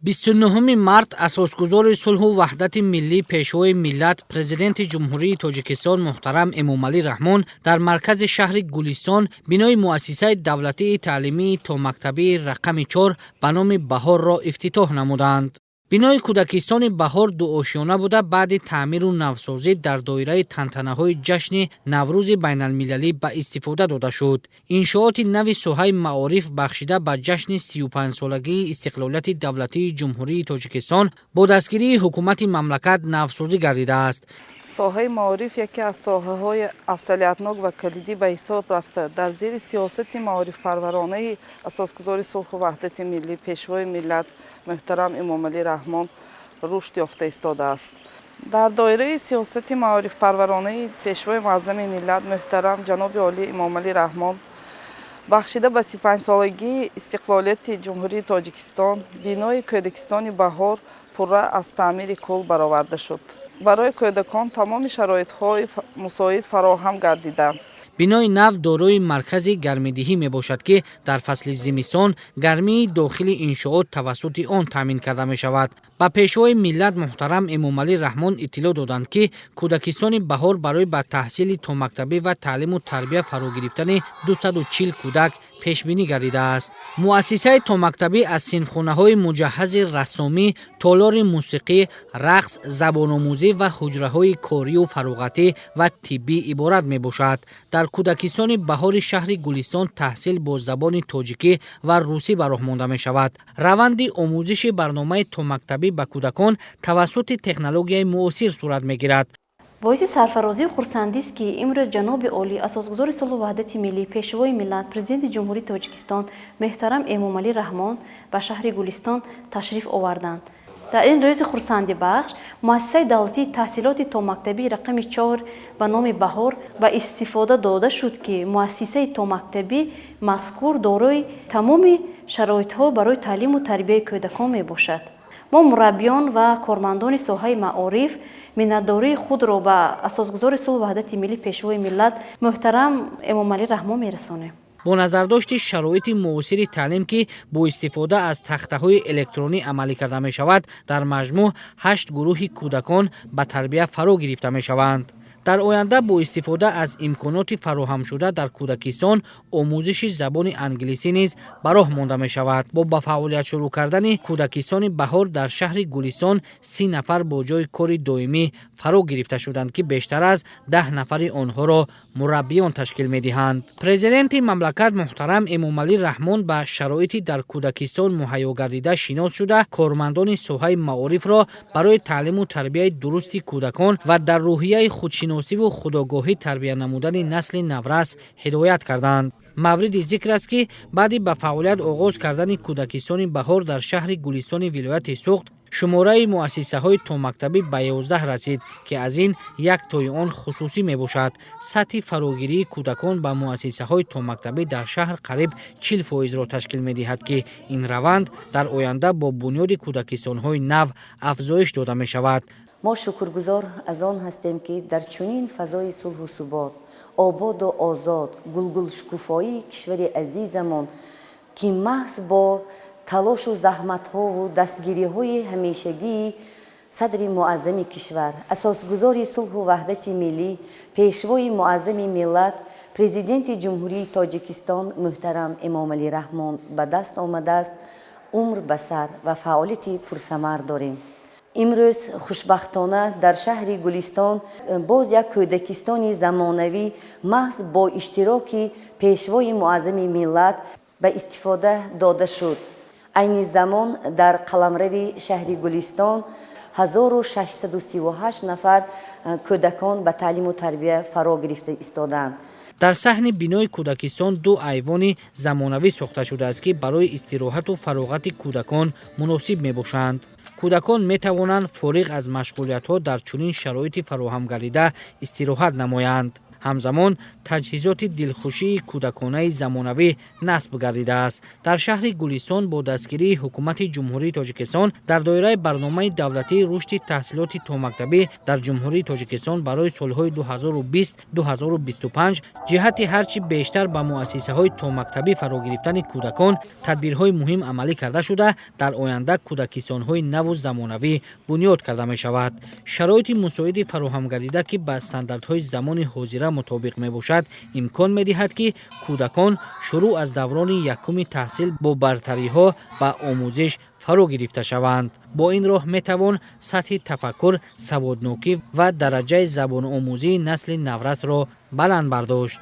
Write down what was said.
29 март асосгузори сулҳу ваҳдати миллӣ, Пешвои миллат, Президенти Ҷумҳурии Тоҷикистон муҳтарам Эмомалӣ Раҳмон дар маркази шаҳри Гулистон бинои муассисаи давлатии таълимии томактабии рақами 4 ба номи Баҳорро ифтитоҳ намуданд. Бинои кӯдакистони Баҳор дуошёна буда, баъди таъмиру навсозӣ дар доираи тантанаҳои ҷашни Наврӯзи байналмилалӣ ба истифода дода шуд. Иншооти нави соҳаи маориф, бахшида ба ҷашни 35-солагии истиқлолияти давлатии Ҷумҳурии Тоҷикистон, бо дастгирии ҳукумати мамлакат навсозӣ гардидааст. Соҳаи маориф яке аз соҳаҳои афзалиятнок ва калидӣ ба ҳисоб рафта, дар зери сиёсати маорифпарваронаи асосгузори сулҳу ваҳдати миллӣ, Пешвои миллат муҳтарам Эмомалӣ Раҳмон рушд ёфта истодааст. Дар доираи сиёсати маорифпарваронаи Пешвои муаззами миллат муҳтарам ҷаноби олӣ Эмомалӣ Раҳмон, бахшида ба 35-солагии истиқлолияти Ҷумҳурии Тоҷикистон, бинои кӯдакистони Баҳор пурра аз таъмири кулл бароварда шуд. Барои кӯдакон тамоми шароитҳои мусоид фароҳам гардиданд. Бинои нав дорои маркази гармидиҳӣ мебошад, ки дар фасли зимистон гармии дохили иншоот тавассути он таъмин карда мешавад. Ба Пешвои миллат муҳтарам Эмомалӣ Раҳмон иттилоъ доданд, ки кӯдакистони Баҳор барои ба таҳсили томактабӣ ва таълиму тарбия фаро гирифтани 240 кӯдак пешбинӣ гардидааст. Муассисаи томактабӣ аз синфхонаҳои муҷаҳҳази рассомӣ, толори мусиқӣ, рақс, забономӯзӣ ва ҳуҷраҳои корию фароғатӣ ва тиббӣ иборат мебошад. Дар кӯдакистони Баҳори шаҳри Гулистон таҳсил бо забони тоҷикӣ ва русӣ ба роҳ монда мешавад. Раванди омӯзиши барномаи томактабӣ ба кӯдакон тавассути технологияи муосир сурат мегирад. Боиси сарфарозию хурсандист, ки имрӯз ҷаноби олӣ, асосгузори сулҳу ваҳдати миллӣ, Пешвои миллат, Президенти Ҷумҳурии Тоҷикистон муҳтарам Эмомалӣ Раҳмон ба шаҳри Гулистон ташриф оварданд. Дар ин рӯзи хурсандибахш муассисаи давлатии таҳсилоти томактабии рақами 4 ба номи Баҳор ба истифода дода шуд, ки муассисаи томактабӣ мазкур дорои тамоми шароитҳо барои таълиму тарбияи кӯдакон мебошад. Мо, мураббиён ва кормандони соҳаи маориф, миннатдории худро ба асосгузори сулҳу ваҳдати миллӣ, Пешвои миллат муҳтарам Эмомалӣ Раҳмон мерасонем. Бо назардошти шароити муосири таълим, ки бо истифода аз тахтаҳои электронӣ амалӣ карда мешавад, дар маҷмӯъ ҳашт гурӯҳи кӯдакон ба тарбия фаро гирифта мешаванд. Дар оянда бо истифода аз имконоти фароҳамшуда дар кӯдакистон омӯзиши забони англисӣ низ ба роҳ монда мешавад. Бо ба фаъолият шурӯъ кардани кӯдакистони Баҳор дар шаҳри Гулистон 30 нафар бо ҷойи кори доимӣ фаро гирифта шуданд, ки бештар аз 10 нафари онҳоро мураббиён ташкил медиҳанд. Президенти мамлакат муҳтарам Эмомалӣ Раҳмон ба шароити дар кӯдакистон муҳайё гардида шинос шуда, кормандони соҳаи маорифро барои таълиму тарбияи дурусти кӯдакон ва дар рӯҳияи худшиносиву худогоҳӣ тарбия намудани насли наврас ҳидоят карданд. Мавриди зикр аст, ки баъди ба фаъолият оғоз кардани кӯдакистони Баҳор дар шаҳри Гулистони вилояти Суғд шумораи муассисаҳои томактабӣ ба 11 расид, ки аз ин як тои он хусусӣ мебошад. Сатҳи фарогирии кӯдакон ба муассисаҳои томактабӣ дар шаҳр қариб 40 фоизро ташкил медиҳад, ки ин раванд дар оянда бо бунёди кӯдакистонҳои нав афзоиш дода мешавад. Мо шукргузор аз он ҳастем, ки дар чунин фазои сулҳу субот, ободу озод, гулгулшукуфоии кишвари азизамон, ки маҳз бо талошу заҳматҳову дастгириҳои ҳамешагии садри муаззами кишвар, асосгузори сулҳу ваҳдати миллӣ, Пешвои муаззами миллат, Президенти Ҷумҳурии Тоҷикистон муҳтарам Эмомалӣ Раҳмон ба даст омадааст, умр ба сар ва фаъолияти пурсамар дорем. Имрӯз хушбахтона дар шаҳри Гулистон боз як кӯдакистони замонавӣ маҳз бо иштироки Пешвои муаззами миллат ба истифода дода шуд. Айни замон дар қаламрави шаҳри Гулистон 1638 нафар кӯдакон ба таълиму тарбия фаро гирифта истодаанд. Дар саҳни бинои кӯдакистон ду айвони замонавӣ сохта шудааст, ки барои истироҳату фароғати кӯдакон муносиб мебошанд. Кӯдакон метавонанд фориғ аз машғулиятҳо дар чунин шароити фароҳам гардида истироҳат намоянд. Ҳамзамон таҷҳизоти дилхушии кӯдаконаи замонавӣ насб гардидааст. Дар шаҳри Гулистон бо дастгирии Ҳукумати Ҷумҳурии Тоҷикистон дар доираи барномаи давлатии рушди таҳсилоти томактабӣ дар Ҷумҳурии Тоҷикистон барои солҳои 2020-2025 ҷиҳати ҳарчи бештар ба муассисаҳои томактабӣ фаро гирифтани кӯдакон тадбирҳои муҳим амалӣ карда шуда, дар оянда кӯдакистонҳои наву замонавӣ бунёд карда мешавад. Шароити мусоиди фароҳамгардида, ки ба стандартҳои замони ҳозира мутобиқ мебошад, имкон медиҳад, ки кӯдакон шурӯъ аз даврони якуми таҳсил бо бартариҳо ба омӯзиш фаро гирифта шаванд. Бо ин роҳ метавон сатҳи тафаккур, саводнокӣ ва дараҷаи забономӯзии насли наврасро баланд бардошт.